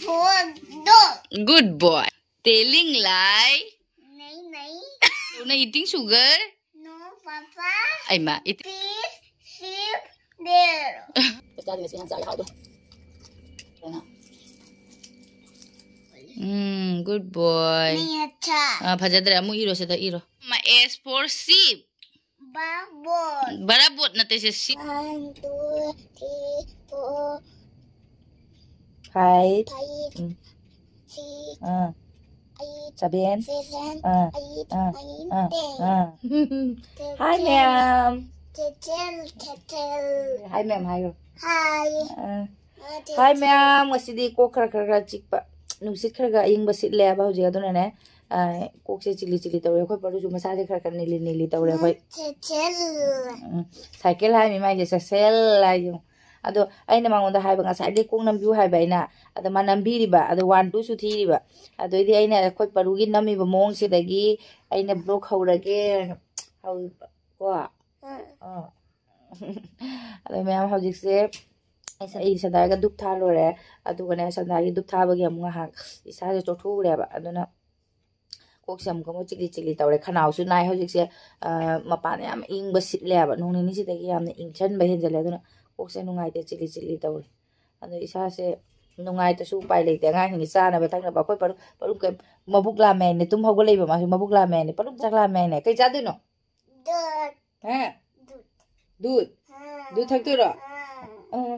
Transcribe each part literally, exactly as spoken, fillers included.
Good boy. Telling lie. नहीं, नहीं। You're not eating sugar. No, पापा। ꯑꯩꯃ, it- Please sit there. ꯆꯥꯛ ꯆꯥꯗ꯭ꯔꯤꯉꯩ ꯁꯤ ꯍꯥꯟꯅ ꯆꯥꯒꯦ, ꯍꯥꯎꯗꯣ꯫ ꯎꯝ, good boy꯫ नहीं, अच्छा। ꯑꯥ, ꯐꯖꯗ꯭ꯔꯦ꯫ ꯑꯃꯨꯛ ꯏꯔꯣ, ꯁꯤꯗ ꯏꯔꯣ꯫ ꯑꯃ, S for sheep꯫ Barabot꯫ Barabot ꯅꯠꯇꯦ ꯁꯦ, sheep꯫ One, two, three, four, five, five, ꯎꯝ, six, ꯑꯥ, eight, seven, seven, ꯑꯥ, eight, ꯑꯥ, nine, ꯑꯥ, ten꯫ ꯑꯥ꯫ Hi, ma'am꯫ Teacher, teacher꯫ Hi, ma'am ꯍꯥꯏꯌꯣ꯫ Hi꯫ ꯑꯥ꯫ ꯑꯥ, teacher꯫ Hi, ma'am꯫ ꯉꯁꯤꯗꯤ ꯀꯣꯛ ꯈꯔ, ꯈꯔ, ꯈꯔ ꯆꯤꯛꯄ, ꯅꯨꯡꯁꯤꯠ ꯈꯔ, ꯈꯔ ꯑꯏꯪꯕ ꯁꯤꯠꯂꯦꯕ ꯍꯧꯖꯤꯛ, ꯑꯗꯨꯅꯅꯦ, ꯑꯥ, ꯀꯣꯛꯁꯦ ꯆꯤꯛꯂꯤ ꯆꯤꯛꯂꯤ ꯇꯧꯔꯦ꯫ ꯑꯩꯈꯣꯏ ꯄꯔꯨꯁꯨ ꯃꯁꯥꯁꯦ ꯈꯔ, ꯈꯔ ꯅꯤꯜꯂꯤ ꯅꯤꯜꯂꯤ ꯇꯧꯔꯦ꯫ ꯑꯩꯈꯣꯏ teacher꯫ ꯎꯝ, ꯁꯥꯏꯀꯜ ꯍꯥꯏꯃꯤ ꯃꯥꯏꯁꯦ, ꯁꯦꯁꯦꯜ ꯍꯥꯏꯌꯣ꯫ ꯑꯗꯣ ꯑꯩꯅ ꯃꯉꯣꯟꯗ ꯍꯥꯏꯕ, ꯉꯁꯥꯏꯗꯒꯤ ꯀꯣꯛ ꯅꯝꯕꯤꯌꯨ ꯍꯥꯏꯕ ꯑꯩꯅ, ꯑꯗ ꯃꯥ ꯅꯝꯕꯤꯔꯤꯕ, ꯑꯗꯣ one, twoꯁꯨ ꯊꯤꯔꯤꯕ꯫ ꯑꯗꯩꯗꯤ ꯑꯩꯅ ꯑꯩꯈꯣꯏ ꯄꯔꯨꯒꯤ ꯅꯝꯃꯤꯕ ꯃꯑꯣꯡꯁꯤꯗꯒꯤ ꯑꯩꯅ vlog ꯍꯧꯔꯒꯦ, ꯍꯧ-, ꯀꯣ? ꯑꯥ꯫ ꯑꯥ꯫ ꯑꯗꯣ ꯃꯌꯥꯝ ꯍꯧꯖꯤꯛꯁꯦ ꯑꯩ ꯁ-, ꯑꯩ ꯁꯟꯗꯥꯒ ꯙꯨꯞ ꯊꯥ ꯂꯣꯏꯔꯦ꯫ ꯑꯗꯨꯒꯅꯦ ꯁꯟꯗꯥꯒꯤ ꯙꯨꯞ ꯊꯥꯕꯒꯤ ꯑꯃꯨꯛ ꯉꯥꯏꯍꯥꯛ ꯏꯁꯥꯁꯦ ꯆꯣꯛꯊꯣꯛꯎꯔꯦꯕ꯫ ꯑꯗꯨꯅ ꯀꯣꯛꯁꯦ ꯑꯃꯨꯛꯀ ꯑꯃꯨꯛ ꯆꯤꯛꯂꯤ ꯆꯤꯛꯂꯤ ꯇꯧꯔꯦ꯫ ꯈꯅꯥꯎꯁꯨ ꯅꯥꯏ ꯍꯧꯖꯤꯛꯁꯦ꯫ ꯑ, ꯃꯄꯥꯟ ꯌꯥꯝ ꯏꯪꯕ ꯁꯤꯠꯂꯦꯕ꯫ ꯅꯣꯡ ꯅꯤꯅꯤꯁꯤꯗꯒꯤ ꯌꯥꯝꯅ ꯏꯪꯁꯟꯕ ꯍꯦꯟꯖꯜꯂꯦ꯫ ꯑꯗꯨꯅ ꯀꯣꯛꯁꯦ ꯅꯨꯡꯉꯥꯏꯇꯦ, ꯆꯤꯛꯂꯤ ꯆꯤꯛꯂꯤ ꯇꯧꯔꯦ꯫ ꯑꯗꯣ ꯏꯁꯥꯁꯦ ꯅꯨꯡꯉꯥꯏꯇ꯭ꯔꯁꯨ ꯎꯄꯥꯏ ꯂꯩꯇꯦ꯫ ꯑꯉꯥꯡꯁꯤꯡꯒꯤ ꯆꯥꯅꯕ ꯊꯛꯅꯕ꯫ ꯑꯩꯈꯣꯏ ꯄꯔꯨ, ꯄꯔꯨ ꯀꯩ-, ꯃꯕꯨꯛ ꯂꯥꯝꯃꯦ ꯍꯥꯏꯅꯦ꯫ ꯇꯨꯝ ꯍꯧꯒꯠꯂꯛꯏꯕ ꯃꯥꯁꯨ꯫ ꯃꯕꯨꯛ ꯂꯥꯝꯃꯦ ꯍꯥꯏꯅꯦ꯫ ꯄꯔꯨ ꯆꯥꯛ ꯂꯥꯝꯃꯦ ꯍꯥꯏꯅꯦ꯫ ꯀꯩ ꯆꯥꯗꯣꯏꯅꯣ? ꯗꯨꯠ꯫ ꯍꯥ? ꯗꯨꯠ꯫ ꯗꯨꯠ? ꯑꯥ꯫ ꯗꯨꯠ ꯊꯛꯇꯣꯏꯔꯣ? ꯑꯥ꯫ ꯎꯝ꯫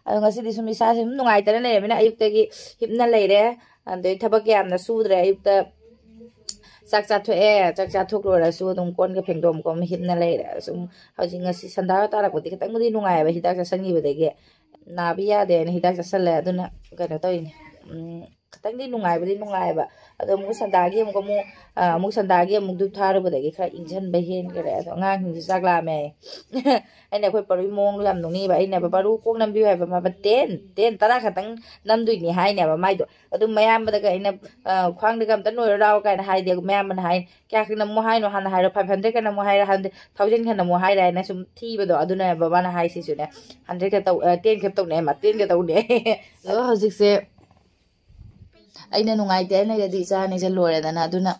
ꯑꯗꯣ ꯉꯁꯤꯗꯤ ꯁꯨꯝ ꯏꯁꯥꯁꯦ ꯁꯨꯝ ꯅꯨꯡꯉꯥꯏꯇꯅ ꯂꯩꯔꯕꯅꯤꯅ ꯑꯌꯨꯛꯇꯒꯤ ꯍꯤꯞꯅ ꯂꯩꯔꯦ꯫ ꯑꯗꯩ ꯊꯕꯛ ꯀꯌꯥꯝꯅ ꯁꯨꯗ꯭ꯔꯦ꯫ ꯑꯌꯨꯛꯇ ꯆꯥꯛ ꯆꯥꯊꯣꯛꯑꯦ꯫ ꯆꯥꯛ ꯆꯥꯊꯣꯛ ꯂꯣꯏꯔꯁꯨ ꯑꯗꯨꯝ ꯀꯣꯟꯒ ꯐꯦꯡꯗꯣꯛꯑꯝ ꯈꯣꯠꯂꯝ ꯍꯤꯞꯅ ꯂꯩꯔꯦ꯫ ꯁꯨꯝ ꯍꯧꯖꯤꯛ ꯉꯁꯤ ꯁꯟꯗꯥ ꯇꯥꯔꯛꯄꯗꯤ ꯈꯤꯇꯪꯕꯨꯗꯤ ꯅꯨꯡꯉꯥꯏꯑꯕ, ꯍꯤꯗꯥꯛ ꯆꯥꯁꯟꯈꯤꯕꯗꯒꯤ꯫ ꯅꯥꯕ ꯌꯥꯗꯦꯅ ꯍꯤꯗꯥꯛ ꯆꯥꯁꯜꯂꯦ꯫ ꯑꯗꯨꯅ ꯀꯩꯅꯣ ꯇꯧꯔꯤꯅꯦ꯫ ꯎꯝ, ꯈꯤꯇꯪꯗꯤ ꯅꯨꯡꯉꯥꯏꯕꯗꯤ ꯅꯨꯡꯉꯥꯏꯑꯕ꯫ ꯑꯗꯣ ꯑꯃꯨꯛ ꯁꯟꯗꯥꯒꯤ ꯑꯃꯨꯛ, ꯑꯃꯨꯛ, ꯑ, ꯑꯃꯨꯛ ꯁꯟꯗꯥꯒꯤ ꯑꯃꯨꯛ ꯙꯨꯞ ꯊꯥꯔꯨꯕꯗꯒꯤ ꯈꯔ ꯏꯪꯁꯟꯕ ꯍꯦꯟꯈꯔꯦ꯫ ꯑꯗꯣ ꯑꯉꯥꯡꯁꯤꯡꯁꯨ ꯆꯥꯛ ꯂꯥꯝꯃꯦ ꯍꯥꯏꯌꯦ꯫ ꯑꯩꯅ ꯑꯩꯈꯣꯏ ꯄꯔꯨꯒꯤ ꯃꯑꯣꯡꯗꯣ ꯌꯥꯝ ꯅꯣꯛꯅꯤꯡꯉꯦꯕ꯫ ꯑꯩꯅ ꯍꯥꯏꯕ, "ꯄꯔꯨ ꯀꯣꯛ ꯅꯝꯕꯤꯌꯨ ꯍꯥꯏꯕ, ꯃꯥ ten, ten, ꯇꯔꯥ ꯈꯛꯇꯪ ꯅꯝꯗꯣꯏꯅꯤ" ꯍꯥꯏꯅꯦꯕ ꯃꯥꯏꯗꯣ꯫ ꯑꯗꯨꯝ ꯃꯌꯥꯝꯕꯗꯒ ꯑꯩꯅ, ꯑ, "ꯈ꯭ꯋꯥꯡꯗꯒ ꯑꯝꯇ ꯅꯣꯏꯔꯨ ꯂꯥꯎ" ꯀꯥꯏꯅ ꯍꯥꯏꯗꯦ꯫ ꯃꯌꯥꯝꯕꯅ ꯍꯥꯏ, "ꯀꯌꯥ ꯈꯛ ꯅꯝꯃꯣ ꯍꯥꯏꯅꯣ? ꯍꯥꯟꯅ ꯍꯥꯏꯔꯣ, five hundred ꯈꯛ ꯅꯝꯃꯣ ꯍꯥꯏꯔ, hundred, thousand ꯈꯛ ꯅꯝꯃꯣ ꯍꯥꯏꯔ" ꯍꯥꯏꯅ ꯁꯨꯝ ꯊꯤꯕꯗꯣ꯫ ꯑꯗꯨꯅꯦꯕ ꯃꯥꯅ ꯍꯥꯏꯁꯤꯁꯨꯅꯦ꯫ Hundred ꯈꯛ ꯇꯧ-, ꯑ, ten ꯈꯛ ꯇꯧꯅꯦ, ꯃꯥ ten ꯈꯛ ꯇꯧꯅꯦ꯫ ꯑꯗꯣ ꯍꯧꯖꯤꯛꯁꯦ ꯑꯩꯅ ꯅꯨꯡꯉꯥꯏꯇꯦ ꯍꯥꯏꯅ ꯂꯩꯔꯗꯤ ꯏꯆꯥ ꯑꯅꯤꯁꯦ ꯂꯣꯏꯔꯦꯗꯅ꯫ ꯑꯗꯨꯅ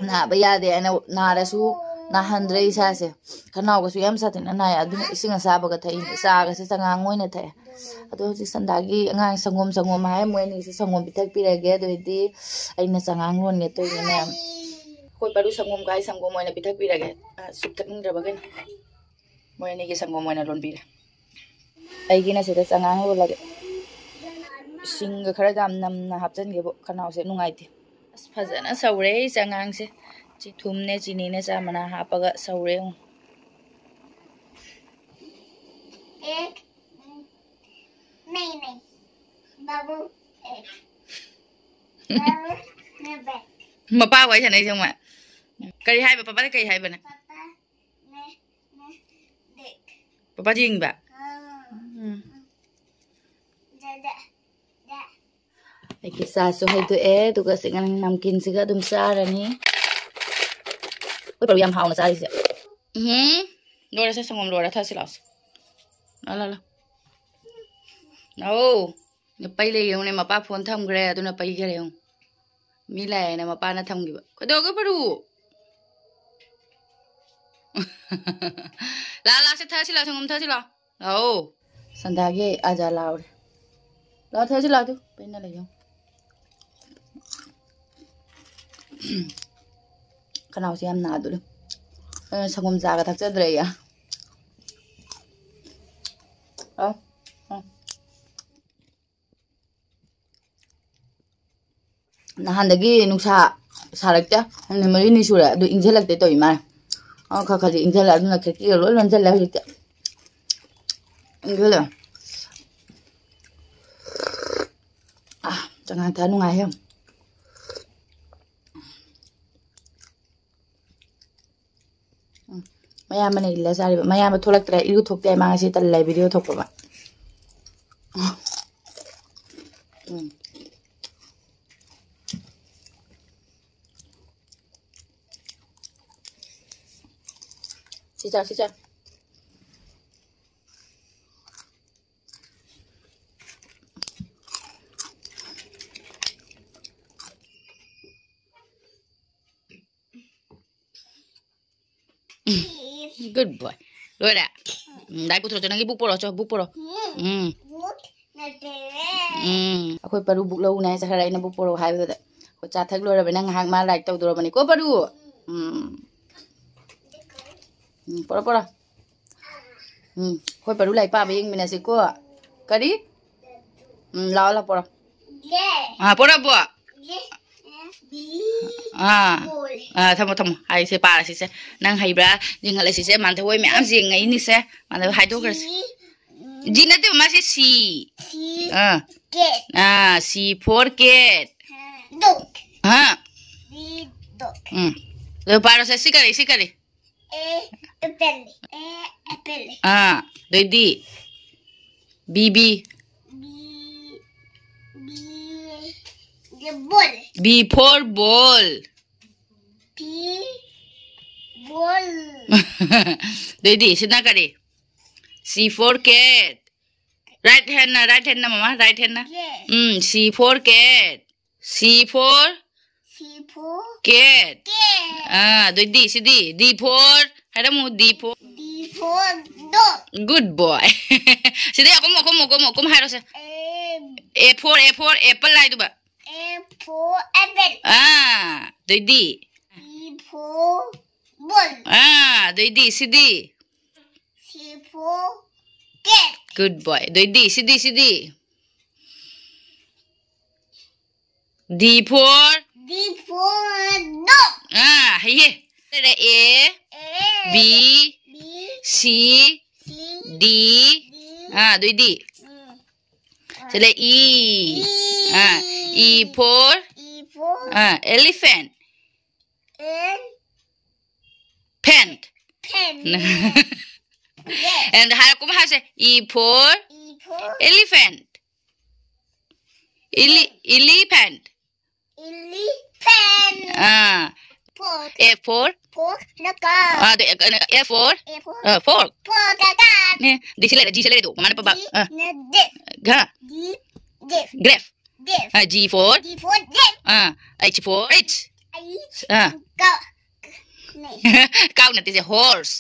ꯅꯥꯕ ꯌꯥꯗꯦ ꯍꯥꯏꯅ, ꯅꯥꯔꯁꯨ ꯅꯥꯍꯟꯗ꯭ꯔꯦ ꯏꯁꯥꯁꯦ꯫ ꯈꯅꯥꯎꯒꯁꯨ ꯌꯥꯝ ꯁꯥꯊꯤꯅ ꯅꯥꯏ꯫ ꯑꯗꯨꯅ ꯏꯁꯤꯡ ꯑꯁꯥꯕꯒ ꯊꯛꯏꯅꯦ, ꯆꯥꯒꯁꯦ ꯆꯉꯥꯡ ꯑꯣꯏꯅ ꯊꯛꯑꯦ꯫ ꯑꯗꯣ ꯍꯧꯖꯤꯛ ꯁꯟꯗꯥꯒꯤ ꯑꯉꯥꯡ ꯁꯪꯒꯣꯝ, ꯁꯪꯒꯣꯝ ꯍꯥꯏ, ꯃꯣꯏ ꯑꯅꯤꯁꯨ ꯁꯪꯒꯣꯝ ꯄꯤꯊꯛꯄꯤꯔꯒꯦ꯫ ꯑꯗꯨ ꯑꯣꯏꯗꯤ ꯑꯩꯅ ꯆꯉꯥꯡ ꯂꯣꯟꯒꯦ ꯇꯧꯔꯤꯅꯦ꯫ ꯑꯩꯈꯣꯏ ꯄꯔꯨ ꯁꯪꯒꯣꯝ ꯀꯥꯏ, ꯁꯪꯒꯣꯝ ꯑꯣꯏꯅ ꯄꯤꯊꯛꯄꯤꯔꯒꯦ꯫ ꯑ, ꯁꯨꯞ ꯊꯛꯅꯤꯡꯗ꯭ꯔꯕ ꯀꯩꯅꯣ꯫ ꯃꯣꯏ ꯑꯅꯤꯒꯤ ꯁꯪꯒꯣꯝ ꯑꯣꯏꯅ ꯂꯣꯟꯕꯤꯔꯦ꯫ ꯑꯩꯒꯤꯅ ꯁꯤꯗ ꯆꯉꯥꯡ ꯂꯣꯜꯂꯒꯦ꯫ ꯏꯁꯤꯡꯒ ꯈꯔ ꯌꯥꯝ ꯅꯝꯅ ꯍꯥꯞꯆꯤꯟꯒꯦꯕꯨ, ꯈꯅꯥꯎꯁꯦ ꯅꯨꯡꯉꯥꯏꯇꯦ꯫ ꯑꯁ, ꯐꯖꯅ ꯁꯧꯔꯦ ꯑꯩ ꯆꯉꯥꯡꯁꯦ꯫ ꯆꯤ-, ꯊꯨꯝꯅꯦ, ꯆꯤꯅꯤꯅꯦ, ꯆꯥ ꯃꯅꯥ ꯍꯥꯞꯄꯒ ꯁꯧꯔꯦ ꯑꯃꯨꯛ꯫ एक नहीं, नहीं, बाबू एक। बाबू ने बैठ। ꯃꯄꯥ ꯋꯥꯔꯤ ꯁꯥꯟꯅꯩꯁꯦ ꯌꯦꯡꯉꯣ꯫ ꯀꯔꯤ ꯍꯥꯏꯕ? ꯄꯄꯥꯅ ꯀꯔꯤ ꯍꯥꯏꯕꯅꯦ? पापा ने, ने देख। ꯄꯄꯥ ꯌꯦꯡꯕ? हाँ। ꯎꯝ꯫ जा, जा, जा। ꯑꯩꯒꯤ ꯆꯥꯁꯨ ꯍꯩꯗꯣꯛꯑꯦ, ꯑꯗꯨꯒ ꯁꯤ ꯅꯝꯀꯤꯟꯁꯤꯒ ꯑꯗꯨꯝ ꯆꯥꯔꯅꯤ꯫ ꯑꯩꯈꯣꯏ ꯄꯔꯨ ꯌꯥꯝ ꯍꯥꯎꯅ ꯆꯥꯔꯤꯁꯦ꯫ ꯎꯝ, ꯂꯣꯏꯔꯁꯦ, ꯁꯪꯒꯣꯝ ꯂꯣꯏꯔ ꯊꯛꯑꯁꯤ ꯂꯥꯛꯑꯣꯁꯦ꯫ ꯂꯥ, ꯂꯥ, ꯂꯥ꯫ ꯑꯧ, ꯄꯩ ꯂꯩ ꯌꯦꯡꯉꯨꯅꯦ, ꯃꯄꯥ ꯐꯣꯟ ꯊꯝꯈ꯭ꯔꯦ, ꯑꯗꯨꯅ ꯄꯩꯈꯔꯦ ꯌꯦꯡꯉꯨ꯫ ꯃꯤ ꯂꯥꯛꯑꯦꯅ ꯃꯄꯥꯅ ꯊꯝꯈꯤꯕ꯫ ꯀꯩꯗꯧꯔꯒꯦ ꯄꯔꯨ? ꯂꯥ, ꯂꯥꯛꯁꯦ, ꯊꯛꯑꯁꯤ ꯂꯥꯛꯑꯣ, ꯁꯪꯒꯣꯝ ꯊꯛꯑꯁꯤ ꯂꯥꯛꯑꯣ꯫ ꯂꯥꯛꯑꯣ꯫ ꯁꯟꯗꯥꯒꯤ ꯑꯖꯥ ꯂꯥꯎꯔꯦ꯫ ꯂꯥꯛꯑꯣ, ꯊꯛꯑꯁꯤ ꯂꯥꯛꯑꯣ, ꯇꯨ, ꯄꯩꯅ ꯂꯩꯌꯣ꯫ ꯈꯅꯥꯎꯁꯦ ꯌꯥꯝ ꯅꯥꯗꯣꯔꯦ꯫ ꯑꯗꯨꯅ ꯁꯪꯒꯣꯝ ꯆꯥꯒ ꯊꯛꯆꯗ꯭ꯔꯦ ꯑꯩ꯫ ꯑ, ꯑ꯫ ꯅꯍꯥꯟꯗꯒꯤ ꯅꯨꯡꯁꯥ ꯁꯥꯔꯛꯇꯦ, ꯅꯨꯃꯤꯠ ꯃꯔꯤꯅꯤ ꯁꯨꯔꯦ, ꯑꯗꯨ ꯏꯪꯁꯤꯜꯂꯛꯇꯦ ꯇꯧꯏ ꯃꯥꯅ꯫ ꯑ, ꯈꯔ ꯈꯔꯗꯤ ꯏꯪꯁꯤꯜꯂꯦ, ꯑꯗꯨꯅ ꯈꯤꯔꯀꯤꯒ ꯂꯣꯏ ꯂꯣꯟꯁꯤꯜꯂꯦ ꯍꯧꯖꯤꯛꯇꯤ꯫ ꯏꯪꯁꯤꯜꯂꯦ꯫ ꯑ, ꯆꯉꯥꯡ ꯊꯛꯑ ꯅꯨꯡꯉꯥꯏꯍꯦ꯫ ꯎꯝ꯫ ꯃꯌꯥꯝꯕꯅ ꯏꯜꯂ ꯆꯥꯔꯤꯕ꯫ ꯃꯌꯥꯝꯕ ꯊꯣꯛꯂꯛꯇ꯭ꯔꯦ, ꯏꯔꯨ ꯊꯣꯛꯇꯦ, ꯃꯥ ꯉꯁꯤ ꯇꯜꯂꯦ video ꯊꯣꯛꯄ ꯃꯥ꯫ ꯎꯝ꯫ ꯁꯤ ꯆꯥ, ꯁꯤ ꯆꯥ꯫ Good boy. ꯂꯣꯏꯔꯦ? ꯎꯝ, ꯂꯥꯏ ꯄꯨꯊꯣꯔꯛꯑꯣ, ꯅꯪꯒꯤ book ꯄꯣꯔꯛꯑꯣ, ꯆꯣ, book ꯄꯣꯔꯛꯑꯣ꯫ ꯎꯝ꯫ Book ꯅꯠꯇꯦ꯫ ꯎꯝ, ꯑꯩꯈꯣꯏ ꯄꯔꯨ book ꯂꯧꯅꯤ ꯍꯥꯏ ꯆꯠꯈ꯭ꯔꯦ, ꯑꯩꯅ book ꯄꯣꯔꯛꯑꯣ ꯍꯥꯏꯕꯗꯨꯗ꯫ ꯑꯩꯈꯣꯏ ꯆꯥ ꯊꯛ ꯂꯣꯏꯔꯕꯅꯤꯅ ꯉꯥꯏꯍꯥꯛ ꯃꯥ ꯂꯥꯏꯔꯤꯛ ꯇꯧꯗꯣꯔꯕꯅꯤꯀꯣ, ꯄꯔꯨ? ꯎꯝ꯫ ꯎꯝ, ꯄꯣꯔꯛꯑꯣ, ꯄꯣꯔꯛꯑꯣ꯫ ꯎꯝ, ꯑꯩꯈꯣꯏ ꯄꯔꯨ ꯂꯥꯏꯔꯤꯛ ꯄꯥꯕ ꯌꯦꯡꯃꯤꯟꯅꯁꯤꯀꯣ꯫ ꯀꯔꯤ? ꯎꯝ, ꯂꯥꯛꯑꯣ, ꯂꯥꯛꯑꯣ, ꯄꯣꯔꯛꯑꯣ꯫ ꯌꯦ꯫ ꯑꯥ, ꯄꯣꯔꯛꯑꯕꯣ? ꯌꯦ꯫ ꯕꯤ꯫ ꯑꯥ꯫ ꯕꯣꯜ꯫ ꯑꯥ, ꯊꯝꯃꯣ, ꯊꯝꯃꯣ꯫ ꯍꯥꯏꯁꯦ, ꯄꯥꯔꯁꯤꯁꯦ꯫ ꯅꯪ ꯍꯩꯕ꯭ꯔꯥ? ꯌꯦꯡꯍꯜꯂꯁꯤꯁꯦ꯫ ꯃꯥꯟꯊꯣꯏ ꯍꯣꯏ ꯃꯌꯥꯝ ꯌꯦꯡꯉꯛꯏꯅꯤꯁꯦ꯫ ꯃꯥꯟꯊꯣꯏ ꯍꯥꯏꯗꯣꯛꯈ꯭ꯔꯁꯤ꯫ ꯖꯤ꯫ ꯖꯤ ꯅꯠꯇꯦꯕ, ꯃꯥꯁꯦ ꯁꯤ꯫ ꯁꯤ꯫ ꯑꯥ꯫ ꯀꯦꯠ꯫ ꯑꯥ, C for cat꯫ Dog꯫ ꯍꯥ? B dog꯫ ꯎꯝ꯫ ꯑꯗꯨ ꯄꯥꯔꯣꯁꯦ꯫ ꯁꯤ ꯀꯔꯤ? ꯁꯤ ꯀꯔꯤ? A apple꯫ A apple꯫ ꯑꯥ, ꯑꯗꯩꯗꯤ? B, B꯫ B, B, the ball꯫ B for ball꯫ B, ball꯫ ꯑꯗꯩꯗꯤ, ꯁꯤꯅ ꯀꯔꯤ? C for cat꯫ Right handꯅ, right handꯅ, ꯃꯃꯥ, right handꯅ꯫ Yes꯫ Um, C for cat꯫ C for C for cat꯫ Cat꯫ ꯑꯥ, ꯑꯗꯩꯗꯤ ꯁꯤꯗꯤ D for ꯍꯥꯏꯔꯝꯃꯨ, D for꯫ D for dog꯫ Good boy꯫ CD ꯑꯀꯨꯝ, ꯑꯀꯨꯝ, ꯑꯀꯨꯝ, ꯑꯀꯨꯝ ꯍꯥꯏꯔꯣꯁꯦ꯫ A A for, A for apple ꯍꯥꯏꯗꯨꯕ꯫ A for apple꯫ ꯑꯥ, ꯑꯗꯩꯗꯤ? B for ball꯫ ꯑꯥ, ꯑꯗꯩꯗꯤ ꯁꯤꯗꯤ? C for cat꯫ Good boy꯫ ꯑꯗꯩꯗꯤ ꯁꯤꯗꯤ, ꯁꯤꯗꯤ? D for? D for dog꯫ ꯑꯥ, ꯍꯩꯌꯦ꯫ ꯁꯤꯗ A, A, B, B, C, C, D꯫ D꯫ ꯑꯥ, ꯑꯗꯨꯏꯗꯤ? ꯎꯝ꯫ ꯁꯤꯗ E꯫ E꯫ Ah, E for? E for? Ah, elephant꯫ And? Pant꯫ Pen꯫ Yes꯫ And ꯍꯥꯏꯔꯛꯀꯨꯝ ꯍꯥꯏꯁꯦ, E for? E for? Elephant꯫ Ele-, elephant꯫ Elephant꯫ Ah. Fork꯫ F for? Fork ꯅ car꯫ ꯑꯥ, ꯑꯗ, F for? F for? Ah, fork꯫ Fork ꯅ car꯫ ꯅꯦ, D ꯁꯤ ꯂꯩꯔꯦ, G ꯁꯤ ꯂꯩꯔꯦ ꯑꯗꯣ, ꯃꯃꯥꯅ ꯄꯕ꯫ G ꯑꯥ꯫ ꯅ deaf꯫ ꯒ꯫ D deaf꯫ Graph꯫ Deaf꯫ Ah, G for? G for grapes꯫ Ah, H for? H꯫ H ꯑꯥ꯫ ꯒ-, Cow ꯅꯠꯇꯦ ꯁꯦ, horse.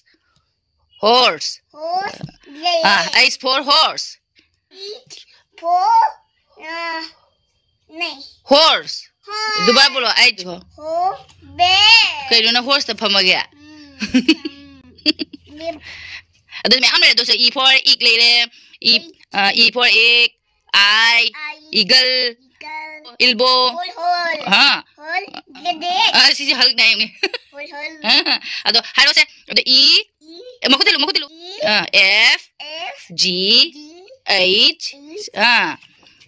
Horse. Horse. ꯂꯩ. ꯑꯥ, H for horse. H for, ꯑ, ꯅꯩ꯫ Horse. Horse. ꯗꯨꯕꯥꯏ ꯕꯣꯂꯣ, H for. Horse. ꯕꯦ꯫ ꯀꯩꯅꯣ ꯅꯪ horse ꯇ ꯐꯝꯃꯒꯦ? ꯎꯝ, ꯎꯝ꯫ ꯑꯗꯨ ꯃꯌꯥꯝ ꯂꯩꯔꯦ꯫ ꯑꯗꯨꯁꯨ E for egg ꯂꯩꯔꯦ꯫ E, ꯑ, E for egg, I, I, eagle, eagle, elbow. ꯍꯣꯜ, ꯍꯣꯜ꯫ ꯍꯥ? ꯍꯣꯜ, ꯒꯦꯗꯦ꯫ ꯑ, ꯁꯤꯁꯦ Hulk ꯅꯦ ꯌꯦꯡꯉꯦ꯫ ꯍꯣꯜ, ꯍꯣꯜ꯫ ꯑꯗꯣ ꯍꯥꯏꯔꯣꯁꯦ꯫ ꯑꯗꯣ E, E, ꯑꯦ, ꯃꯈꯨꯠ ꯊꯤꯜꯂꯨ, ꯃꯈꯨꯠ ꯊꯤꯜꯂꯨ꯫ E, ꯑ, F, F, G, G, H, H, ꯑ,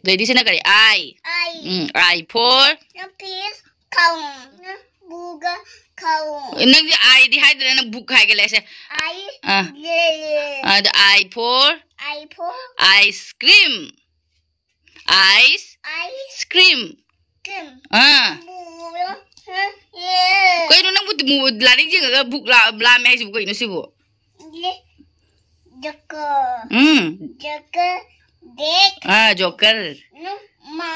ꯑꯗꯩꯗꯤ ꯁꯤꯅ ꯀꯔꯤ? I. I. Um, I for? ꯅ ꯄꯤꯁ ꯈꯥꯎ꯫ ꯅ ꯕꯨꯒ ꯈꯥꯎ꯫ ꯅꯪꯗꯤ I ꯗꯤ ꯍꯥꯏꯗ꯭ꯔꯦ, ꯅꯪ book ꯍꯥꯏꯒꯠꯂꯦ ꯁꯦ꯫ I. ꯑ. ꯂꯦ꯫ ꯑꯗ I for? I for? Ice cream. Ice. Ice. Cream. Cream. ꯑꯥ. ꯕꯨ-, ꯍ, ꯌꯦ꯫ ꯀꯩꯅꯣ ꯅꯪꯕꯨ ꯃꯨ-, ꯂꯥꯏꯔꯤꯛ ꯌꯦꯡꯉꯒ book ꯂꯥ-, ꯂꯥꯝꯃꯦ ꯍꯥꯏꯁꯤꯕꯨ ꯀꯩꯅꯣ ꯁꯤꯕꯨ? ꯂꯦ-, joker꯫ ꯎꯝ꯫ Joker, deck꯫ ꯑꯥ, joker꯫ ꯅꯨ-, ꯃꯥ꯫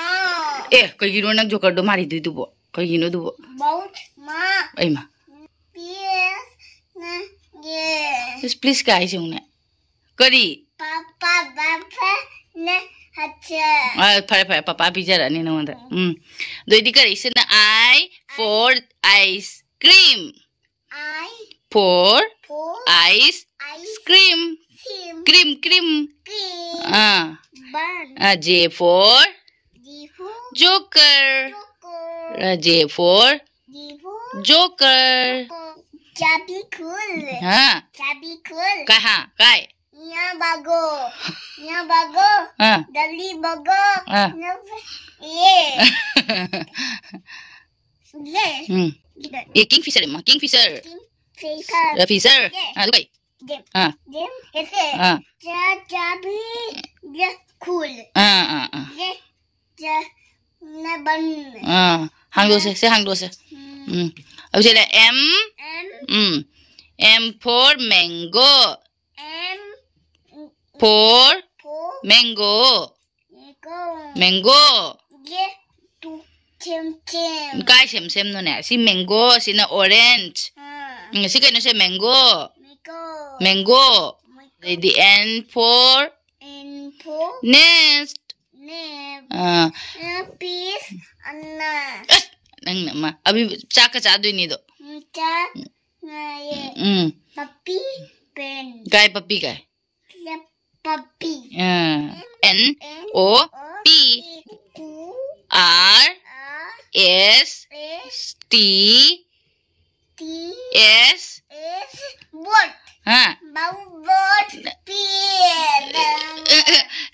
ꯑꯦ, ꯀꯩꯒꯤꯅꯣ ꯅꯪ joker ꯗꯣ ꯃꯥꯔꯤꯗꯣꯏꯗꯨꯕꯣ? ꯀꯩꯒꯤꯅꯣ ꯑꯗꯨꯕꯣ? Boat, ꯃꯥ꯫ ꯑꯩꯃ꯫ Please, ꯅ, ꯌꯦ꯫ Please, please ꯀꯥꯏ ꯍꯥꯏꯁꯦ ꯌꯦꯡꯉꯨꯅꯦ꯫ ꯀꯔꯤ? ꯄꯥꯄꯥ, ꯄꯥꯄꯥ, ꯅ, ꯍꯠꯆ꯫ ꯑꯥ, ꯐꯔꯦ, ꯐꯔꯦ, ꯄꯥꯄꯥ ꯄꯤꯖꯔꯛꯑꯅꯤ ꯅꯉꯣꯟꯗ꯫ ꯎꯝ꯫ ꯑꯗꯨꯑꯣꯏꯗꯤ ꯀꯔꯤ? ꯁꯤꯅ I for ice cream꯫ I For for ice ice cream. Cream. Cream, cream. Cream. Ah. Bun. Ah, J for G for joker. Choco. Ah, J for G for joker. Choco. ꯆꯥꯕꯤ ꯈꯨꯜ꯫ ꯍꯥ? ꯆꯥꯕꯤ ꯈꯨꯜ꯫ ꯀꯥꯏ ꯍꯥ? ꯀꯥꯏ? ꯌꯥ ꯕꯥꯒꯣ꯫ ꯌꯥ ꯕꯥꯒꯣ꯫ ꯑꯥ꯫ ꯗꯂꯤ ꯕꯥꯒꯣ꯫ ꯑꯥ꯫ ꯅ-, ꯌꯦ꯫ ꯌꯦ꯫ ꯎꯝ꯫ ꯒꯤꯗ꯫ ꯑꯦ, kingfisher ꯏꯃꯥ, kingfisher꯫ Kingfisher꯫ ꯑ, fisher꯫ ꯌꯦ꯫ ꯑꯥ, ꯑꯗꯨ ꯀꯩ? ꯗꯦꯝ꯫ ꯑꯥ꯫ ꯗꯦꯝ, ꯑꯦꯁꯦ꯫ ꯑꯥ꯫ ꯆꯥ, ꯆꯥꯕꯤ, ꯌꯥ, ꯈꯨꯜ꯫ ꯑꯥ, ꯑꯥ, ꯑꯥ꯫ ꯌꯦ꯫ ꯆꯥ, ꯅ, ꯕꯟ꯫ ꯑꯥ, ꯍꯥꯡꯗꯣꯛꯁꯦ, ꯁꯦ ꯍꯥꯡꯗꯣꯛꯁꯦ꯫ ꯎꯝ꯫ ꯎꯝ꯫ ꯑꯗꯨ ꯁꯤꯗ M, M꯫ Um. M for mango꯫ M For for mango꯫ Mango꯫ Mango꯫ ꯌꯦ, ꯇꯨ, ꯊꯦꯝ, ꯊꯦꯝ꯫ ꯀꯥꯏ ꯁꯦꯝ ꯁꯦꯝꯅꯣꯅꯦ? ꯁꯤ mango, ꯁꯤꯅ orange꯫ ꯑꯥ꯫ ꯎꯝ, ꯁꯤ ꯀꯩꯅꯣꯁꯦ? Mango. Mango. Mango. Mango. ꯑꯗꯩꯗꯤ N for? N for? Nest. Nest. Ah. Peas. ꯑꯅꯥ. ꯑꯁ! ꯅꯪꯅ ꯑꯃ, ꯑꯕꯤ, ꯆꯥꯛꯀ ꯆꯥꯗꯣꯏꯅꯤꯗꯣ. ꯎꯝ, ꯆꯥꯛ ꯉꯥꯏꯌꯦ꯫ ꯎꯝ. Puppy pen. ꯀꯥꯏ puppy ꯀꯥꯏ? Puppy. ꯑꯥ. N, N, O, O, P. P. Ku. R, R, S, S, T, T, S. S, boat. ꯍꯥ? Boat, pen.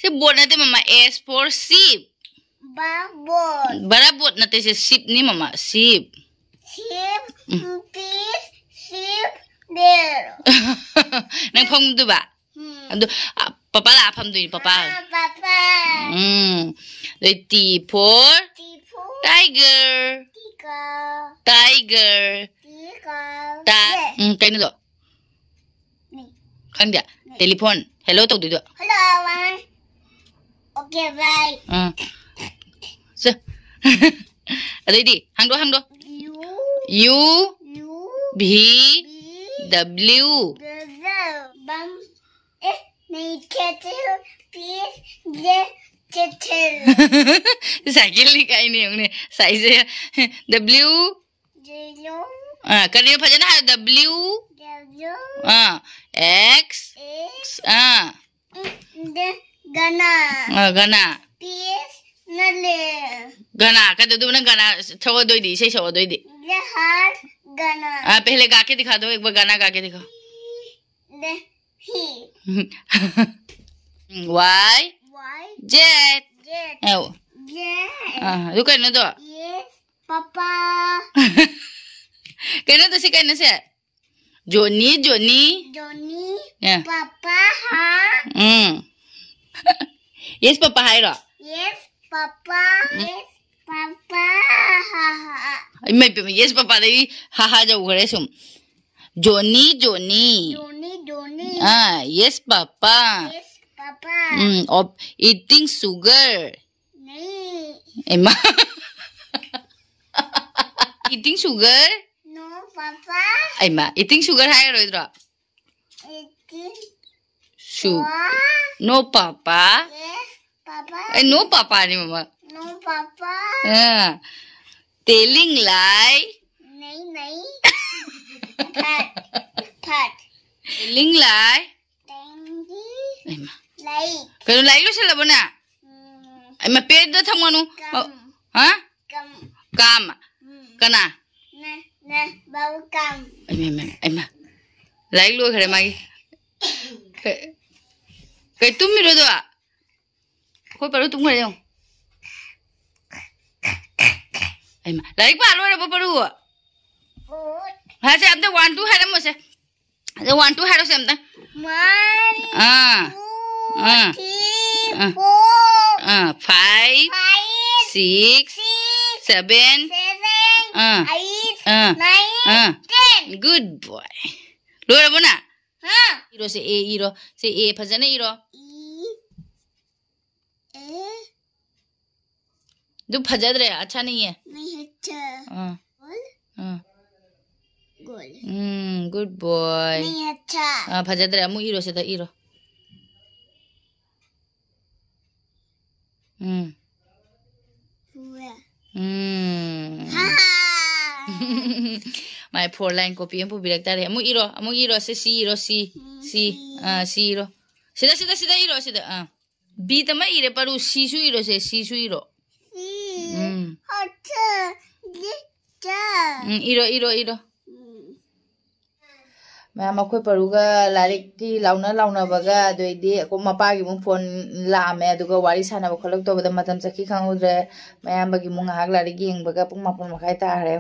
ꯁꯤ boat ꯅꯠꯇꯦ, ꯃꯃꯥ. S for sheep. Ba-, boat. ꯕꯔꯥ boat ꯅꯠꯇꯦ, ꯁꯤ sheep ꯅꯤ, ꯃꯃꯥ. Sheep. Sheep, ꯎꯝ. Fish, sheep, bear. ꯅꯪ ꯐꯝꯗꯨꯕ? ꯎꯝ. ꯑꯗꯨ, ꯑ, ꯄꯄꯥ ꯂꯥꯛꯑ ꯐꯝꯗꯣꯏꯅꯤ, ꯄꯄꯥ꯫ ꯑꯥ, ꯄꯄꯥ. ꯎꯝ. ꯑꯗꯩ T for? T for? Tiger. Tiger. Tiger. Tiger. ꯇꯥ-, ꯌꯦ꯫ ꯎꯝ, ꯀꯩꯅꯣꯗꯣ? ꯅꯤ. ꯈꯪꯗꯦ꯫ ꯅꯤ. Telephone. Hello ꯇꯧꯗꯣꯏꯗꯣ꯫ Hello, bye. Okay, bye. ꯎꯝ. ꯁꯦ꯫ ꯑꯗꯩꯗꯤ, ꯍꯥꯡꯗꯣ, ꯍꯥꯡꯗꯣ꯫ U. U. U. V. V. W. W. ꯕꯝ. ꯑꯦ, ꯅꯩ ꯈꯦꯆꯦꯜ, ꯄꯤ, ꯖꯦ, ꯈꯦꯆꯦꯜ꯫ ꯁꯥꯏꯀꯦꯜꯅꯤ ꯀꯥꯏꯅ ꯌꯦꯡꯉꯨꯅꯦ, ꯁꯥꯏꯁꯦ꯫ W. ꯖꯦꯔꯣ꯫ ꯑꯥ, ꯀꯔꯤꯅꯣ ꯐꯖꯅ ꯍꯥꯏꯌꯨ, W꯫ ꯖꯦꯔꯣ꯫ ꯑꯥ, X꯫ X꯫ ꯑꯥ꯫ ꯎꯝ, ꯗꯦ, ꯒꯅꯥ꯫ ꯑꯥ, ꯒꯅꯥ꯫ ꯄꯤ ꯑꯦꯁ ꯅ ꯂꯦ꯫ ꯒꯅꯥ, ꯀꯩꯗꯧꯗꯣꯏꯕ ꯅꯪ ꯒꯅꯥ ꯁꯛꯑꯗꯣꯏꯗꯤ, ꯏꯁꯩ ꯁꯛꯑꯗꯣꯏꯗꯤ? ꯖꯦ ꯍꯥꯔ ꯒꯅꯥ꯫ ꯑꯥ, ꯄꯦꯍꯂꯦ ꯒꯥ ꯀꯦ ꯗꯤꯈꯥ ꯗꯣ, ꯑꯦꯛ ꯕꯥꯔ ꯒꯥꯅꯥ ꯒꯥ ꯀꯦ ꯗꯤꯈꯥ꯫ ꯗꯦ ꯍꯤ꯫ ꯋꯥꯏ꯫ ꯋꯥꯏ꯫ ꯖꯦꯠ꯫ ꯖꯦꯠ꯫ ꯑꯧ꯫ ꯖꯦꯠ꯫ ꯑꯥ, ꯑꯗꯨ ꯀꯩꯅꯣꯗꯣ? Yes, papa. ꯀꯩꯅꯣꯗꯣ ꯁꯤ ꯀꯩꯅꯣꯁꯦ? ꯖꯣꯅꯤ, ꯖꯣꯅꯤ꯫ ꯖꯣꯅꯤ, ꯑꯦ꯫ ꯄꯄꯥ, ꯍꯥ? ꯎꯝ꯫ ꯌꯦꯁ, ꯄꯄꯥ ꯍꯥꯏꯔꯣ? ꯌꯦꯁ, ꯄꯄꯥ, ꯎꯝ꯫ ꯌꯦꯁ, ꯄꯄꯥ, ꯍꯥ, ꯍꯥ꯫ ꯏꯃꯥ ꯏꯄꯦꯝꯃ, ꯌꯦꯁ, ꯄꯄꯥꯗꯒꯤ ꯍꯥ, ꯍꯥ ꯌꯧꯈ꯭ꯔꯦ ꯁꯨꯝ꯫ Johnny, Johnny. Johnny, Johnny. Ah, yes, papa. Yes, papa. Um, of eating sugar꯫ ꯅꯩ꯫ ꯏꯃꯥ꯫ Eating sugar? No Papa. ꯑꯩꯃ, eating sugar ꯍꯥꯏꯔꯔꯣꯏꯗ꯭ꯔꯣ? Eating. Su. What? No, Papa. Yes, Papa. ꯑꯩ no, Papa ꯅꯤ, ꯃꯃꯥ꯫ No, Papa. ꯑꯥ꯫ Telling lie. ꯅꯩ, ꯅꯩ꯫ ꯐꯠ, ꯐꯠ꯫ Telling lie. ꯇꯦꯡꯒꯤ꯫ ꯑꯩꯃ꯫ ꯂꯩ꯫ ꯀꯩꯅꯣ, ꯂꯥꯏꯔꯤꯛ ꯂꯣꯏꯁꯜꯂꯕꯣ ꯅꯪ? ꯎꯝ꯫ ꯑꯩꯃ, ꯄꯦꯟꯗ ꯊꯝꯒꯅꯨ꯫ ꯀꯝ꯫ ꯍꯥ? ꯀꯝ꯫ ꯀꯥꯝ꯫ ꯎꯝ꯫ ꯀꯅꯥ? ꯅ, ꯅ, ꯕꯥꯕꯨ ꯀꯝ꯫ ꯑꯩꯃ, ꯑꯩꯃ, ꯑꯩꯃ꯫ ꯂꯥꯏꯔꯤꯛ ꯂꯣꯏꯈ꯭ꯔꯦ ꯃꯥꯒꯤ꯫ ꯀꯩ, ꯀꯩ ꯇꯨꯝꯃꯤꯔꯣ ꯑꯗꯣ? ꯑꯩꯈꯣꯏ ꯄꯔꯨ ꯇꯨꯝꯈ꯭ꯔꯦ ꯌꯦꯡꯉꯨ꯫ ꯑꯩꯃ, ꯂꯥꯏꯔꯤꯛ ꯄꯥ ꯂꯣꯏꯔꯕꯣ ꯄꯔꯨ? ꯑꯣ꯫ ꯍꯥꯏꯁꯦ ꯑꯝꯇ one, two ꯍꯥꯏꯔꯝꯃꯣꯁꯦ꯫ ꯑꯗꯣ one, two ꯍꯥꯏꯔꯣꯁꯦ ꯑꯝꯇ꯫ One, ꯑꯥ꯫ Two, ꯑꯥ꯫ Three, ꯑꯥ꯫ Four, ꯑꯥ, five, five, six, six, seven, seven, ꯑꯥ꯫ Eight, ꯑꯥ꯫ Nine, ꯑꯥ꯫ Ten. Good boy. ꯂꯣꯏꯔꯕꯣ ꯅꯪ? ꯍꯥ? ꯏꯔꯣꯁꯦ, A ꯏꯔꯣ꯫ ꯁꯦ A ꯐꯖꯅ ꯏꯔꯣ꯫ ꯏ꯫ ꯑꯦ꯫ ꯑꯗꯨ ꯐꯖꯗ꯭ꯔꯦ, ꯑꯆꯥ ꯅꯤꯌꯦ꯫ ꯅꯩ ꯑꯆꯥ꯫ ꯑꯥ꯫ ꯒꯣꯜ꯫ ꯑꯥ꯫ ꯒꯣꯜ꯫ ꯎꯝ, good boy꯫ ꯅꯩ ꯑꯆꯥ꯫ ꯑꯥ, ꯐꯖꯗ꯭ꯔꯦ, ꯑꯃꯨꯛ ꯏꯔꯣ, ꯁꯤꯗ ꯏꯔꯣ꯫ ꯎꯝ꯫ ꯍꯨꯋꯦ꯫ ꯎꯝ꯫ ꯍꯥ꯫ ꯃꯥꯏ four line copy ꯑꯃ ꯄꯨꯕꯤꯔꯛ ꯇꯥꯔꯦ꯫ ꯑꯃꯨꯛ ꯏꯔꯣ, ꯑꯃꯨꯛ ꯏꯔꯣ, ꯁꯦ C ꯏꯔꯣ, C꯫ ꯎꯝ, C꯫ C꯫ ꯑꯥ, C ꯏꯔꯣ꯫ ꯁꯤꯗ, ꯁꯤꯗ, ꯁꯤꯗ ꯏꯔꯣ, ꯁꯤꯗ꯫ ꯑꯥ꯫ B ꯇꯃꯛ ꯏꯔꯦ, ꯄꯔꯨ, Cꯁꯨ ꯏꯔꯣꯁꯦ, Cꯁꯨ ꯏꯔꯣ꯫ ꯁꯤ꯫ ꯎꯝ꯫ ꯍꯣꯠꯆ꯫ ꯂꯤꯆ꯫ ꯎꯝ, ꯏꯔꯣ, ꯏꯔꯣ, ꯏꯔꯣ꯫ ꯎꯝ꯫ ꯃꯌꯥꯝ, ꯑꯩꯈꯣꯏ ꯄꯔꯨꯒ ꯂꯥꯏꯔꯤꯛꯀꯤ ꯂꯥꯎꯅ ꯂꯥꯎꯅꯕꯒ, ꯑꯗꯩꯗꯤ ꯑꯩꯈꯣꯏ ꯃꯄꯥꯒꯤ ꯑꯃꯨꯛ phone ꯂꯥꯛꯑꯝꯃꯦ, ꯑꯗꯨꯒ ꯋꯥꯔꯤ ꯁꯥꯟꯅꯕ ꯈꯣꯠꯂꯛꯇꯧꯕꯗ ꯃꯇꯝ ꯆꯠꯈꯤ ꯈꯪꯍꯧꯗ꯭ꯔꯦ꯫ ꯃꯌꯥꯝꯕꯒꯤ ꯑꯃꯨꯛ ꯉꯥꯏꯍꯥꯛ ꯂꯥꯏꯔꯤꯛ ꯌꯦꯡꯕꯒ ꯄꯨꯡ ꯃꯥꯄꯟ ꯃꯈꯥꯏ ꯇꯥꯈ꯭ꯔꯦ꯫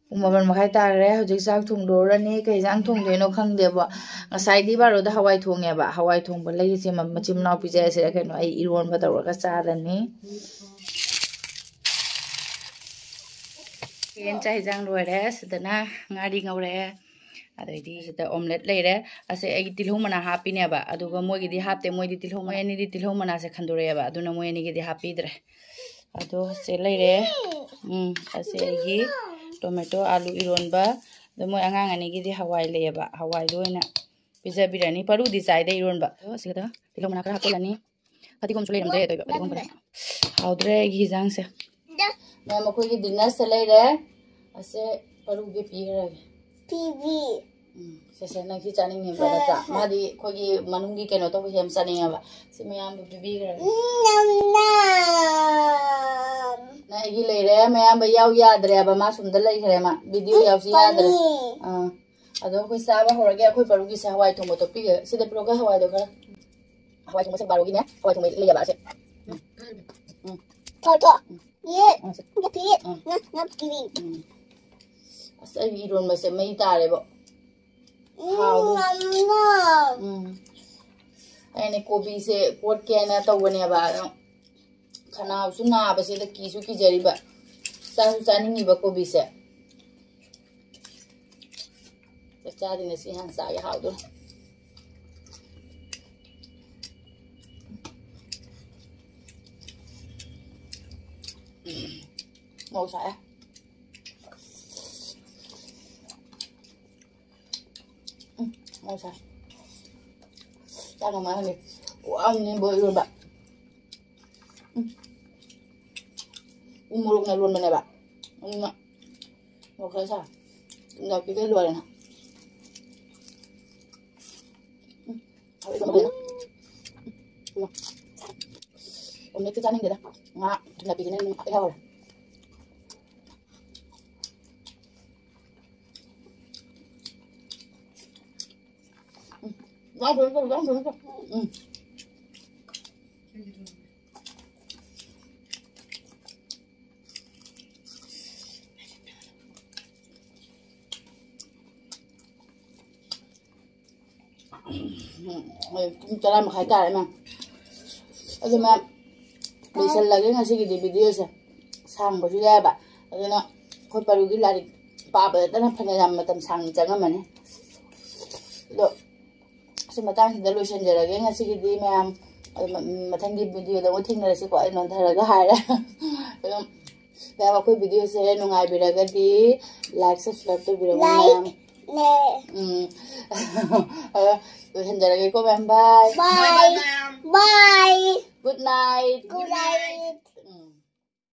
ꯄꯨꯡ ꯃꯥꯄꯟ ꯃꯈꯥꯏ ꯇꯥꯈ꯭ꯔꯦ꯫ ꯍꯧꯖꯤꯛ ꯆꯥꯛ ꯊꯣꯡꯗꯣꯔꯅꯤ꯫ ꯀꯩ ꯏꯟꯖꯥꯡ ꯊꯣꯡꯗꯣꯏꯅꯣ ꯈꯪꯗꯦꯕ꯫ ꯉꯁꯥꯏꯗꯤ ꯕꯥꯔꯣꯗ ꯍꯋꯥꯏ ꯊꯣꯡꯉꯦꯕ꯫ ꯍꯋꯥꯏ ꯊꯣꯡꯕ ꯂꯩꯔꯤꯁꯦ ꯃ-, ꯃꯆꯤꯟ ꯃꯅꯥꯎ ꯄꯤꯖꯔꯁꯤꯔ ꯀꯩꯅꯣ꯫ ꯑꯩ ꯏꯔꯣꯟꯕ ꯇꯧꯔꯒ ꯆꯥꯔꯅꯤ꯫ ꯌꯦꯟ ꯆꯥꯛ ꯏꯟꯖꯥꯡ ꯂꯣꯏꯔꯦ꯫ ꯁꯤꯗꯅ ꯉꯥꯔꯤ ꯉꯧꯔꯦ꯫ ꯑꯗꯩꯗꯤ ꯁꯤꯗ omelette ꯂꯩꯔꯦ꯫ ꯑꯁꯦ ꯑꯩꯒꯤ ꯇꯤꯜꯍꯧ ꯃꯅꯥ ꯍꯥꯞꯄꯤꯅꯦꯕ꯫ ꯑꯗꯨꯒ ꯃꯣꯏꯒꯤꯗꯤ ꯍꯥꯞꯇꯦ꯫ ꯃꯣꯏꯗꯤ ꯇꯤꯜꯍꯧ, ꯃꯣꯏ ꯑꯅꯤꯗꯤ ꯇꯤꯜꯍꯧ ꯃꯅꯥꯁꯦ ꯈꯟꯗꯣꯔꯛꯑꯦꯕ꯫ ꯑꯗꯨꯅ ꯃꯣꯏ ꯑꯅꯤꯒꯤꯗꯤ ꯍꯥꯞꯄꯤꯗ꯭ꯔꯦ꯫ ꯑꯗꯣ ꯁꯦ ꯂꯩꯔꯦ꯫ ꯎꯝ, ꯑꯁꯦ ꯑꯩꯒꯤ ꯇꯣꯃꯦꯇꯣ, ꯑꯥꯂꯨ ꯏꯔꯣꯟꯕ꯫ ꯑꯗꯣ ꯃꯣꯏ ꯑꯉꯥꯡ ꯑꯅꯤꯒꯤꯗꯤ ꯍꯋꯥꯏ ꯂꯩꯌꯦꯕ, ꯍꯋꯥꯏꯗꯣ ꯑꯣꯏꯅ ꯄꯤꯖꯕꯤꯔꯅꯤ꯫ ꯄꯔꯨꯗꯤ ꯆꯥꯏꯗ ꯏꯔꯣꯟꯕ꯫ ꯑꯗꯣ ꯁꯤꯗ ꯇꯤꯜꯍꯧ ꯃꯅꯥ ꯈꯔ ꯍꯥꯞꯆꯤꯜꯂꯅꯤ꯫ ꯐꯗꯤꯒꯣꯝꯁꯨ ꯂꯩꯔꯝꯗ꯭ꯔꯦ, ꯑꯗꯨꯒ ꯐꯗꯤꯒꯣꯝ ꯈꯔ꯫ ꯍꯥꯎꯗ꯭ꯔꯦ ꯑꯩꯒꯤ ꯍꯤꯟꯖꯥꯡꯁꯦ꯫ ꯃꯌꯥꯝ, ꯑꯩꯈꯣꯏꯒꯤ dinnerꯁꯦ ꯂꯩꯔꯦ꯫ ꯑꯁꯦ ꯄꯔꯨꯒꯤ ꯄꯤꯈ꯭ꯔꯒꯦ꯫ ꯄꯤꯕꯤ꯫ ꯎꯝ, ꯁꯦ, ꯁꯦ, ꯅꯪ ꯁꯤ ꯆꯥꯅꯤꯡꯉꯤꯕ ꯅꯠꯇ꯭ꯔꯥ? ꯃꯥꯗꯤ ꯑꯩꯈꯣꯏꯒꯤ ꯃꯅꯨꯡꯒꯤ ꯀꯩꯅꯣ ꯇꯧꯕꯁꯦ ꯌꯥꯝ ꯆꯥꯅꯤꯡꯉꯦꯕ꯫ ꯁꯤ ꯃꯌꯥꯝꯗꯣ ꯄꯤꯕꯤꯈ꯭ꯔꯒꯦ꯫ ꯅꯝ ꯅꯝ꯫ ꯅꯪ ꯑꯩꯒꯤ ꯂꯩꯔꯦ, ꯃꯌꯥꯝꯕ ꯌꯥꯎ ꯌꯥꯗ꯭ꯔꯦꯕ, ꯃꯥ ꯁꯣꯝꯗ ꯂꯩꯈ꯭ꯔꯦ, ꯃꯥ video ꯌꯥꯎꯁꯤ ꯌꯥꯗ꯭ꯔꯦ꯫ ꯑꯥ, ꯑꯗꯣ ꯑꯩꯈꯣꯏ ꯆꯥꯕ ꯍꯧꯔꯒꯦ꯫ ꯑꯩꯈꯣꯏ ꯄꯔꯨꯒꯤꯁꯦ ꯍꯋꯥꯏ ꯊꯣꯡꯕ ꯇꯣꯠꯄꯤꯒꯦ꯫ ꯁꯤꯗ ꯄꯤꯔꯛꯑꯣ ꯍꯋꯥꯏꯗꯣ ꯈꯔ꯫ ꯍꯋꯥꯏ ꯊꯣꯡꯕꯁꯦ ꯕꯥꯔꯣꯒꯤꯅꯦ, ꯍꯋꯥꯏ ꯊꯣꯡꯕ ꯂꯩꯌꯦꯕ ꯑꯁꯦ꯫ ꯎꯝ꯫ ꯊꯣ, ꯊꯣ꯫ ꯌꯦ꯫ ꯎꯝ, ꯁꯦ꯫ ꯌꯦ, ꯄꯤ꯫ ꯎꯝ꯫ ꯅ, ꯅ, ꯄꯤ꯫ ꯎꯝ꯫ ꯑꯁ, ꯑꯩꯒꯤ ꯏꯔꯣꯟꯕꯁꯦ ꯃꯩ ꯇꯥꯔꯦꯕꯣ꯫ ꯎꯝ, ꯍꯥꯎꯗꯣꯏ꯫ ꯉꯝꯅ꯫ ꯎꯝ꯫ ꯑꯩꯅ ꯀꯣꯕꯤꯁꯦ ꯀꯣꯠꯀꯦꯅ ꯇꯧꯕꯅꯦꯕ, ꯑꯗꯣ ꯈꯅꯥꯎꯁꯨ ꯅꯥꯕꯁꯤꯗ ꯀꯤꯁꯨ ꯀꯤꯖꯔꯤꯕ, ꯆꯥꯁꯨ ꯆꯥꯅꯤꯡꯉꯤꯕ ꯀꯣꯕꯤꯁꯦ꯫ ꯆꯥꯛ ꯆꯥꯗ꯭ꯔꯤꯉꯩ ꯁꯤ ꯍꯥꯟꯅ ꯆꯥꯒꯦ, ꯍꯥꯎꯗꯣꯏꯅꯦ꯫ ꯃꯣꯔꯣꯛ ꯁꯥꯏꯌꯦ꯫ ꯎꯝ, ꯃꯣꯔꯣꯛ ꯁꯥꯏ꯫ ꯆꯥꯛ ꯉꯝꯃꯛꯑꯅꯤ꯫ ꯈꯨꯍꯥꯎ ꯑꯃꯅꯤ ꯕꯣ ꯏꯔꯣꯟꯕ꯫ ꯎꯝ꯫ ꯎ ꯃꯣꯔꯣꯛꯅ ꯂꯣꯟꯕꯅꯦꯕ꯫ ꯑꯗꯨꯅ ꯃꯣꯔꯣꯛ ꯈꯔ ꯁꯥꯏ꯫ ꯊꯨꯝ ꯌꯥꯛꯄꯤꯗ ꯂꯣꯏꯔꯦꯅ꯫ ꯎꯝ꯫ ꯍꯥꯎꯋꯦ ꯀꯃꯥꯏꯅ? ꯎꯝ꯫ Omelette ꯆꯥꯅꯤꯡꯗꯦꯗ꯫ ꯉꯥ ꯊꯨꯝ ꯌꯥꯛꯄꯤꯁꯤꯅ ꯑꯗꯨꯝ ꯏꯍꯥꯎ ꯍꯥꯎꯔꯦ꯫ ꯎꯝ꯫ ꯌꯥꯎꯗ꯭ꯔꯁꯨ ꯇꯧ, ꯌꯥꯎꯗ꯭ꯔꯁꯨ ꯇꯧ꯫ ꯎꯝ꯫ ꯎꯝ, ꯍꯧꯖꯤꯛ ꯄꯨꯡ ꯇꯔꯥ ꯃꯈꯥꯏ ꯇꯥꯔꯦ, ꯃꯦꯝ꯫ ꯑꯗꯨ, ꯃꯦꯝ, ꯂꯣꯏꯁꯜꯂꯒꯦ ꯉꯁꯤꯒꯤꯗꯤ videoꯁꯦ꯫ ꯁꯥꯡꯕꯁꯨ ꯌꯥꯏꯕ꯫ ꯑꯗꯨꯅ ꯑꯩꯈꯣꯏ ꯄꯔꯨꯒꯤ ꯂꯥꯏꯔꯤꯛ ꯄꯥꯕꯗꯇꯅ ꯐꯅ ꯌꯥꯝ ꯃꯇꯝ ꯁꯥꯡꯅ ꯆꯪꯉꯝꯃꯅꯤ꯫ ꯑꯗꯣ ꯁꯤ ꯃꯇꯥꯡꯁꯤꯗ ꯂꯣꯏꯁꯤꯟꯖꯔꯒꯦ ꯉꯁꯤꯒꯤꯗꯤ, ꯃꯌꯥꯝ꯫ ꯑꯗꯨ ꯃ-, ꯃꯊꯪꯒꯤ videoꯗ ꯑꯃꯨꯛ ꯊꯦꯡꯅꯔꯁꯤꯀꯣ꯫ ꯑꯩ ꯅꯣꯟꯊꯔꯒ ꯍꯥꯏꯔꯦ꯫ ꯑꯗꯨꯝ ꯃꯌꯥꯝ ꯑꯩꯈꯣꯏ ꯚꯤꯗꯤꯑꯣꯁꯦ ꯅꯨꯡꯉꯥꯏꯕꯤꯔꯒꯗꯤ ꯂꯥꯏꯛ ꯁꯕꯁꯀ꯭ꯔꯥꯏꯕ ꯇꯧꯕꯤꯔꯝꯃꯣ ꯃꯌꯥꯝ꯫ ꯎꯝ꯫ ꯑꯗꯣ ꯂꯣꯏꯁꯤꯟꯖꯔꯒꯦꯀꯣ ꯃꯌꯥꯝ꯫ Bye. Bye. Good night. Good night.